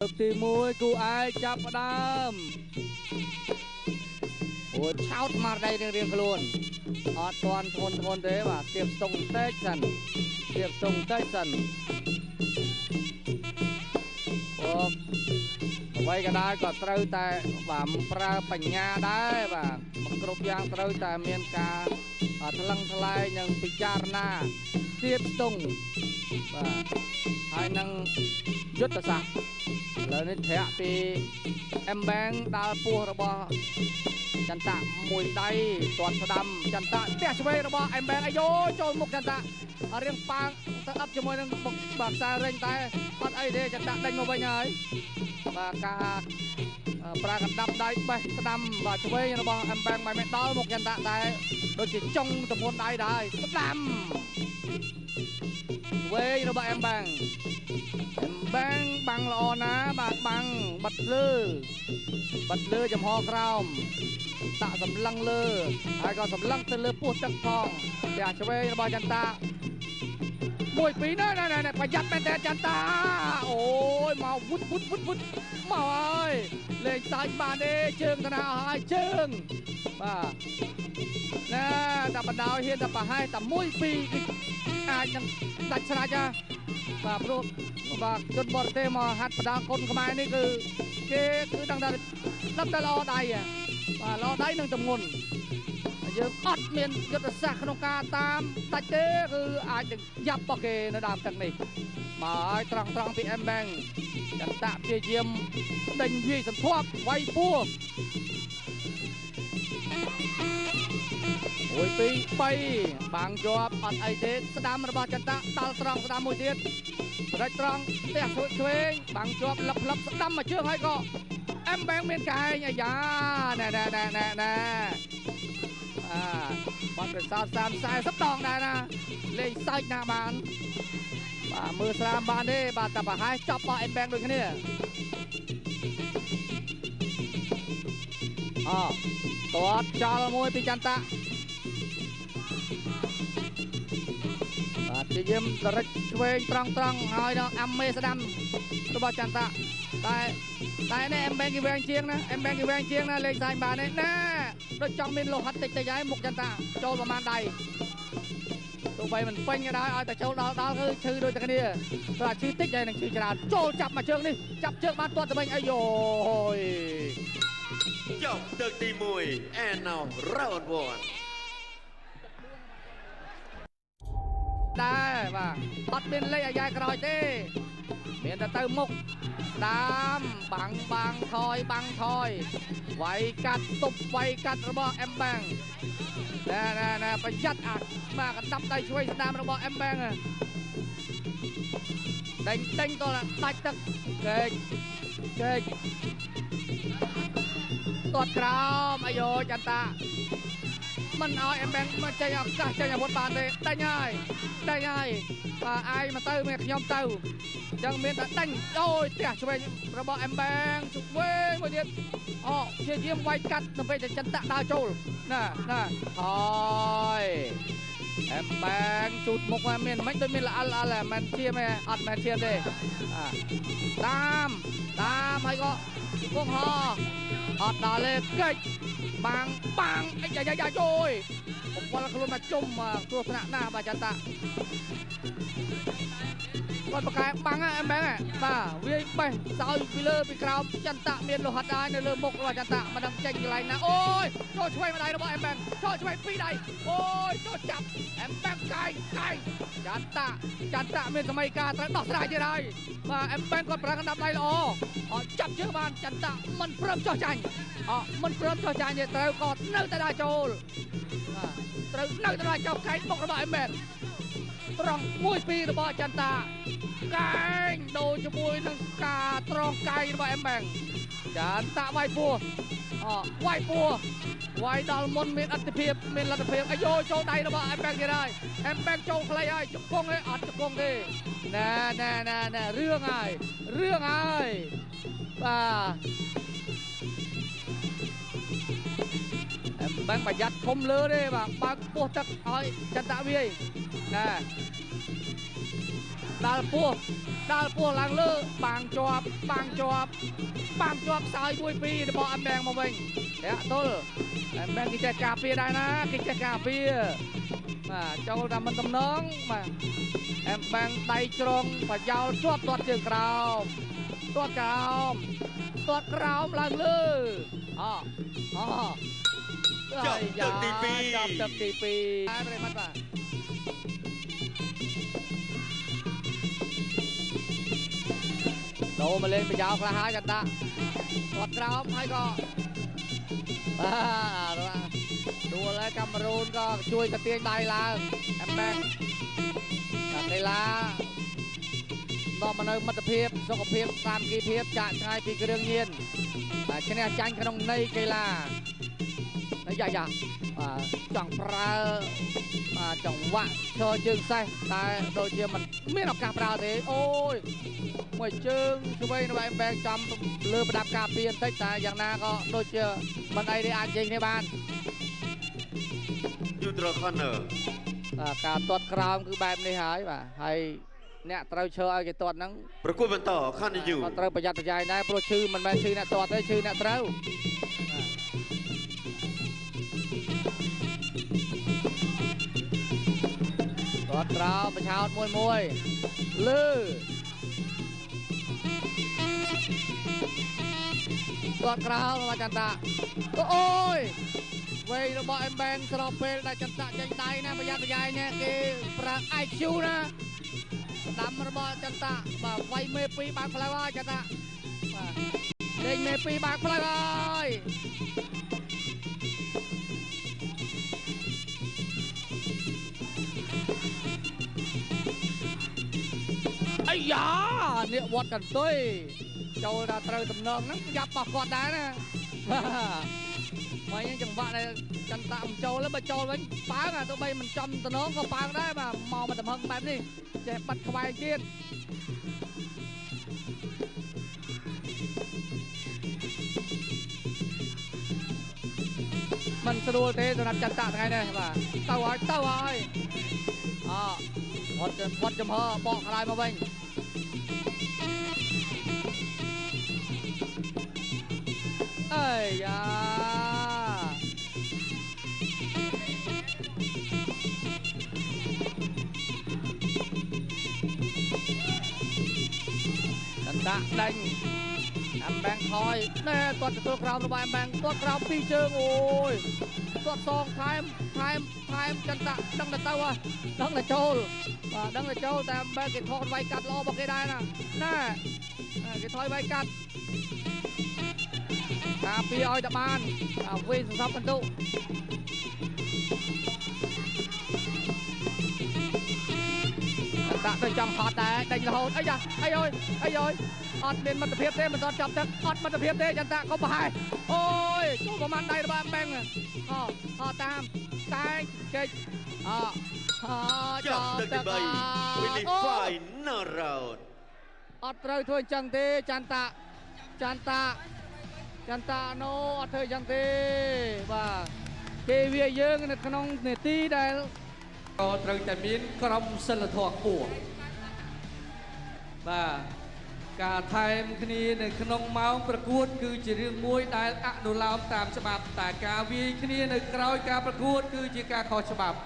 លើកទី1គូឯកចាប់ផ្ដើមអូឆោតមកដៃរៀងៗខ្លួនអត់ទាន់ធ្ងន់ធ្ងន់ទេបាទទៀបស្ទង់តិចសិនទៀបស្ទង់តិចសិនអូអ្វីក៏ដោយក៏ត្រូវតែបាទប្រើបញ្ញាដែរបាទមិនគ្រប់យ៉ាងត្រូវតែមានការថ្លឹងថ្លែងនិងពិចារណាទៀបស្ទង់បាទហើយនឹងយុទ្ធសាស្ត្រឥឡូវនេះធាក់ពីអឹមបាងដល់ពោះរបស់ចន្ទៈមួយដៃទាត់ស្ដាំចន្ទៈផ្ទះឆ្វេងរបស់អឹមបាងអាយ៉ូចូលមុខចន្ទៈរៀងប៉ាងទៅអឹបជាមួយនឹងបុកបាទខ្សែរេញតែអត់អីទេចន្ទៈដេញមកវិញហើយបាទការប្រើកណ្ដាប់ដៃបេះស្ដាំបាទឆ្វេងរបស់អឹមបាងមិនដល់មុខចន្ទៈតែដូចជាចុងទម្ងន់ដៃដែរស្ដាំឆ្វេងរបស់អឹមបាងបាំងបាំងល្អណាបាទបាំងបាត់លើបាត់លើចំហក្រោមតាក់សម្លឹងលើហើយក៏សម្លឹងទៅលើពោះទឹកផងផ្ទះឆ្វេងរបស់ចន្ទា1 2ណែណែប្រយ័ត្នមែនតើចន្ទាអូយមកវុតវុតវុតវុតមកហើយលេងសាច់បានទេជើងតាណាអស់ហើយជើងបាទណែតែបណ្ដោយហ៊ានតែប្រហែលតែ1 2គឺអាចនឹងដាច់ស្រេចហ่ะបាទព្រោះបាទជនបរទេសមកហាត់បដាគុនខ្មែរនេះគឺគេគឺដឹងថាដឹងតែល្អដៃបាទល្អដៃនឹងទម្ងន់យើងអត់មានយុទ្ធសាស្ត្រក្នុងការតាមដាច់ទេគឺអាចនឹងយ៉ាប់របស់គេនៅដើមទឹកនេះមកឲ្យត្រង់ត្រង់ពីអឹមបាងចន្ទៈព្យាយាមដេញវាយសន្ធាប់វាយពោះ1 2 3បាំងជាប់អត់អីទេស្ដាំរបស់ចន្ទៈដល់ត្រង់ស្ដាំមួយទៀតរិចត្រង់ផ្ទះឆ្វេងបាំងជាប់លឹបលឹបស្ដាំមួយជើងហើយក៏អឹមបាងមានកែងអាយ៉ាណែណែណែណែណែអាបាត់ប្រសើរ30 40ដងដែរណាលេងសើចណាបានបាទមើលស្រាមបានទេបាទតែប្រហែលចប់របស់អឹមបាងដូចគ្នាអទាត់ចោលមួយពីចន្ទៈបាទព្យាយាមដរិចឆ្វេងត្រង់ត្រង់ហើយដល់អាំមេស្ដាំរបស់ចន្ទៈតែនេះអឹមបាងគេវែងជាងណាអឹមបាងគេវែងជាងណាលេងសាញ់បានទេណាដូចចង់មានលោហិតតិចតិចហើយមុខចន្ទៈចូលប្រហែលដៃទោះបីមិនពេញក៏ដោយឲ្យតែចូលដល់ដល់គឺឈឺដូចតែគ្នាព្រោះឈឺតិចហើយនឹងឈឺច្រើនចូលចាប់មួយជើងនេះចាប់ជើងបានទាត់ទៅវិញអាយយចប់ទឹកទី1 and now round 1ដែរបាទអត់មានលេខអាយ៉ែក្រោយទេមានតែទៅមុខស្ដាំបាំងបាំងថយបាំងថយវាយកាត់ទប់វាយកាត់របស់អឹមបាងណែណែណែប្រយ័ត្នអាបាទកណ្ដាប់ដៃឆ្វេងស្ដាំរបស់អឹមបាងដេញដេញតដាច់ទឹកកេកកេកទាត់ក្រោមអាយ៉ូចន្ទាមិនឲ្យអឹមបាងមកចេញឱកាសចេញអាវុធបានទេដេញហើយដេញហើយបាទអាយមកទៅមានខ្ញុំទៅអញ្ចឹងមានតែដេញអូយផ្ទះឆ្វេងរបស់អឹមបាងឆ្វេងមួយទៀតអូព្យាយាមវាយកាត់ទៅពេលចន្ទៈដើរចូលណាណាហើយអឹមបាងជូតមុខមានមិនដូចមានល្អិលអិលមិនឈាមទេអត់មិនឈាមទេតាមតាមហើយក៏គង់ហអត់ដល់ទេកិច្ចបាំងបាំងអីយ៉ាយ៉ាយ៉ាយបំពល់ខ្លួនមកជុំគ្រោះថ្នាក់ណាស់បាទចន្ទៈគាត់បកែបាំងអឹមបាងបាទវាយបេះសោយពីលើពីក្រោមចន្ទៈមានលោហិតដែរនៅលើមុខរបស់ចន្ទៈមិនដឹងចេញកន្លែងណាអូយចូលឆ្វេងម្ដាយរបស់អឹមបាងចូលឆ្វេងពីរដៃអូយចូលចាប់អឹមបាងកែងកែងចន្ទៈចន្ទៈមានសម័យការត្រូវដោះស្រាយទៀតហើយបាទអឹមបាងគាត់ប្រើកណ្ដាប់ដៃល្អអត់ចាប់ជើងបានចន្ទៈមិនព្រមចោះចាញ់អត់មិនព្រមចោះចាញ់ទេត្រូវក៏នៅតែដើរចូលបាទត្រូវនៅតែដើរចោលកែងមុខរបស់អឹមបាងត្រង់1 2របស់ចន្ទៈកែងដូចជាមួយនឹងការត្រង់កែងរបស់អឹមបាងចន្ទៈវាយពោះអវាយពោះវាយដល់មុនមានអត្ថិភាពមានលទ្ធភាពអាយ៉ូចូលដៃរបស់អឹមបាងទៀតហើយអឹមបាងចូលខ្លីហើយជង្គង់ទេអត់ជង្គង់ទេណែណែណែណែរឿងហើយរឿងហើយបាទអឹមបាងប្រយ័ត្នធំលើទេបាទបើកពោះទឹកឲ្យចន្ទៈវាយណែដល់ពោះ ដាល់ពោះឡើងលើបាងជាប់បាងជាប់បាងជាប់ខ្សោយ1 2របស់អឹមបែងមកវិញធាក់ទល់អឹមបែងគេចេះការពារដែរណាគេចេះការពារបាទចូលតាមមិនតំណងបាទអឹមបែងដៃជ្រងបយោលជាប់ទាត់ជើងក្រោមទាត់ក្រោមទាត់ក្រោមឡើងលើអអចប់ទឹកទី2ចប់ទឹកទី2ហើយប្រិមត្តបាទដូរមកលេងប្រយោខ្លះហើយកណ្ដាក់ទាត់ក្រោមហើយក៏បាទដួលហើយកាមេរូនក៏ជួយទៅទាញដៃឡើងអឹមបែងកីឡានាំមកនៅមិត្តភាពសុខភាពសាមគ្គីភាពចាក់ឆ្ងាយពីគ្រឿងញៀនបាទឈ្នះចាញ់ក្នុងន័យកីឡាយ៉ាយ៉ាបាទចង់ប្រើបាទចង្វាក់ឈរជើងសេះតែដូចជាមិនមានឱកាសប្រើទេអូយមួយជើងឆ្វេងរបស់អឹមបែងចំលើប្រដាប់ការពារបន្តិចតែយ៉ាងណាក៏ដូចជាមិនអីទេអាចជ័យគ្នាបាន Neutral corner បាទការទាត់ក្រោមគឺបែបនេះហើយបាទហើយអ្នកត្រូវឈើឲ្យគេទាត់ហ្នឹងប្រកួតបន្ត continue ក៏ត្រូវប្រយ័ត្នប្រយែងដែរព្រោះឈឺមិនមែនឈឺអ្នកទាត់ទេឈឺអ្នកត្រូវទាត់ក្រោមប្រឆោតមួយមួយលើទាត់ក្រោមរបស់ចន្ទៈអូយវែងរបស់អឹមបែងស្របពេលដែលចន្ទៈចេញដៃណាប្រយ័ត្នប្រយែងណាគេប្រើ IQ ណាស្ដាំរបស់ចន្ទៈបាទវាយមេ2បើកផ្លូវហើយចន្ទៈបាទលេងមេ2បើកផ្លូវហើយអាយ៉ានេះវត្តកន្ទុយចូលដល់ត្រូវតំណងហ្នឹងយ៉ាប់របស់គាត់ដែរណាបាទមកចង្វាក់ដែលចន្ទៈមិនចូលបើចូលវិញប៉ើងអាទោះបីមិនចំតំណងក៏ប៉ើងដែរបាទមកមកតំហឹងបែបនេះចេះបាត់ខ្វែងទៀតមិនស្រួលទេសម្រាប់ចន្ទៈថ្ងៃនេះបាទទៅហើយទៅហើយអវត្តចំហបកក្រោយមកវិញអើយយ៉ាចន្ទៈដេញអឹមបែងថយណែទាត់ទទួលក្រោមរបស់អឹមបែងទាត់ក្រោមពីរជើងអូយទាត់សងថែមថែមថែមចន្ទៈដឹងតែទៅហ៎ដឹងតែចូលបាទដឹងតែចូលតែអឹមបែងគេថយវាយកាត់ល្អរបស់គេដែរណាណែគេថយវាយកាត់ការពារឲ្យតែបានវិញសន្សំបន្ទុកដាក់ទៅចង់ហត់ដែរដេញរហូតអីយ៉ាអីអើយអីអើយអត់មានមិត្តភាពទេមិនទាន់ចាប់ទឹកអត់មិត្តភាពទេចន្ទៈក៏ប្រហែលអូយចូលប្រហែលដៃរបស់បែងហោហោតាមតែងចេញអហោចប់ទឹកទី3 Willy Final round អត់ត្រូវធ្វើអញ្ចឹងទេចន្ទៈចន្ទៈចន្ទៈណូអត់ធ្វើអញ្ចឹងទេបាទគេវាយើងនៅក្នុងនេតិដែលក៏ត្រូវតែមានក្រមសីលធម៌ខ្ពស់បាទការថែមគ្នានៅក្នុងម៉ោងប្រកួតគឺជារឿងមួយដែលអនុលោមតាមច្បាប់តែការវាយគ្នានៅក្រោយការប្រកួតគឺជាការខុសច្បាប់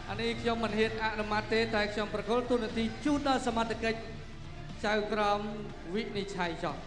អានេះខ្ញុំមិនហ៊ានអនុម័តទេតែខ្ញុំប្រគល់ទូនាទីជូនដល់សមត្ថកិច្ចចៅក្រមវិនិច្ឆ័យចុះ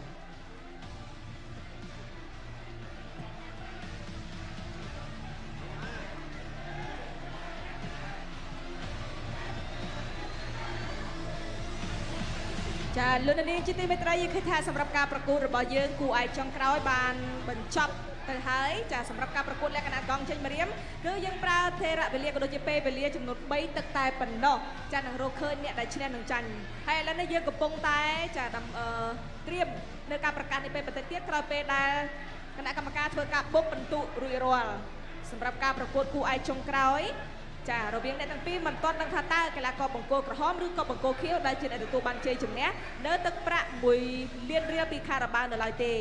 ចាលោកនាងជាទីមេត្រីយើងឃើញថាសម្រាប់ការប្រកួតរបស់យើងគូឯកចុងក្រោយបានបញ្ចប់ទៅហើយចាសម្រាប់ការប្រកួតលក្ខណៈកង់ចេញម្រាមគឺយើងប្រើថេរវេលាក៏ដូចជាពេលវេលាចំនួន3ទឹកតែប៉ុណ្ណោះចានឹងរកឃើញអ្នកដែលឈ្នះនឹងចាញ់ហើយឥឡូវនេះយើងកំពុងតែចាត្រៀមនៅការប្រកាសនេះពេលបន្តិចទៀតក្រោយពេលដែលគណៈកម្មការធ្វើការបូកពិន្ទុរួចរាល់សម្រាប់ការប្រកួតគូឯកចុងក្រោយ ចារវាងអ្នកទាំងពីរមិនទាន់ដឹងថាតើកីឡាករបង្គោលក្រហមឬក៏បង្គោលខៀវដែលជាអ្នកទទួលបានជ័យជំនះនៅទឹកប្រាក់1លានរៀលពីខារ៉ាបាវនៅឡើយទេ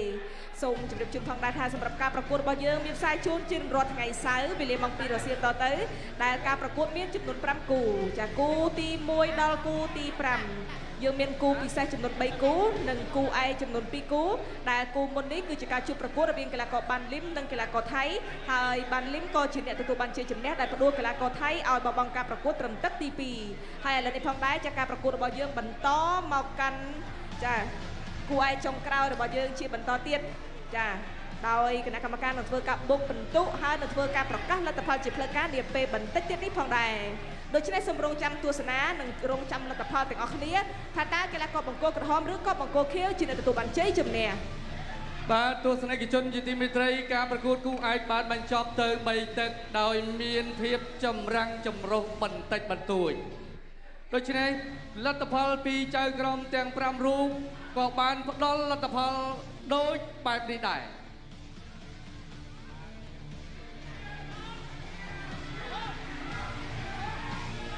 សូមជម្រាបជូនផងដែរថាសម្រាប់ការប្រកួតរបស់យើងមានផ្សាយជូនជារៀងរាល់ថ្ងៃសៅរ៍វេលាម៉ោង2រសៀលតទៅដែលការប្រកួតមានចំនួន5គូចាគូទី1ដល់គូទី5យើងមានគូពិសេសចំនួន3គូនិងគូឯកចំនួន2គូដែលគូមុននេះគឺជាការជួបប្រកួតរវាងកីឡាករបានលឹមនិងកីឡាករថៃហើយបានលឹមក៏ជាអ្នកទទួលបានជ័យជំនះដែលផ្ដួលកីឡាករថៃឲ្យបោះបង់ការប្រកួតត្រឹមទឹកទី2ហើយឥឡូវនេះផងដែរចាការប្រកួតរបស់យើងបន្តមកកាន់ចាគូឯកចុងក្រោយរបស់យើងជាបន្តទៀតចាដោយគណៈកម្មការនឹងធ្វើការបូកពិន្ទុហើយនឹងធ្វើការប្រកាសលទ្ធផលជាផ្លូវការនាពេលបន្តិចទៀតនេះផងដែរដូច្នេះសូមរងចាំទស្សនានិងរងចាំលទ្ធផលទាំងអស់គ្នាថាតើកីឡាករបង្គោលក្រហមឬក៏បង្គោលខៀវជាអ្នកទទួលបានជ័យជំនះ បាទទស្សនិកជនជាទីមេត្រីការប្រកួតគូឯកបានបញ្ចប់ទៅ3ទឹកដោយមានភាពចម្រាំងចម្រុះបន្តិចបន្តួចដូច្នេះលទ្ធផលពីចៅក្រមទាំង5រូបក៏បានផ្ដល់លទ្ធផលដូចបែបនេះដែរ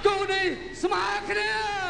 គូនេះស្មើគ្នា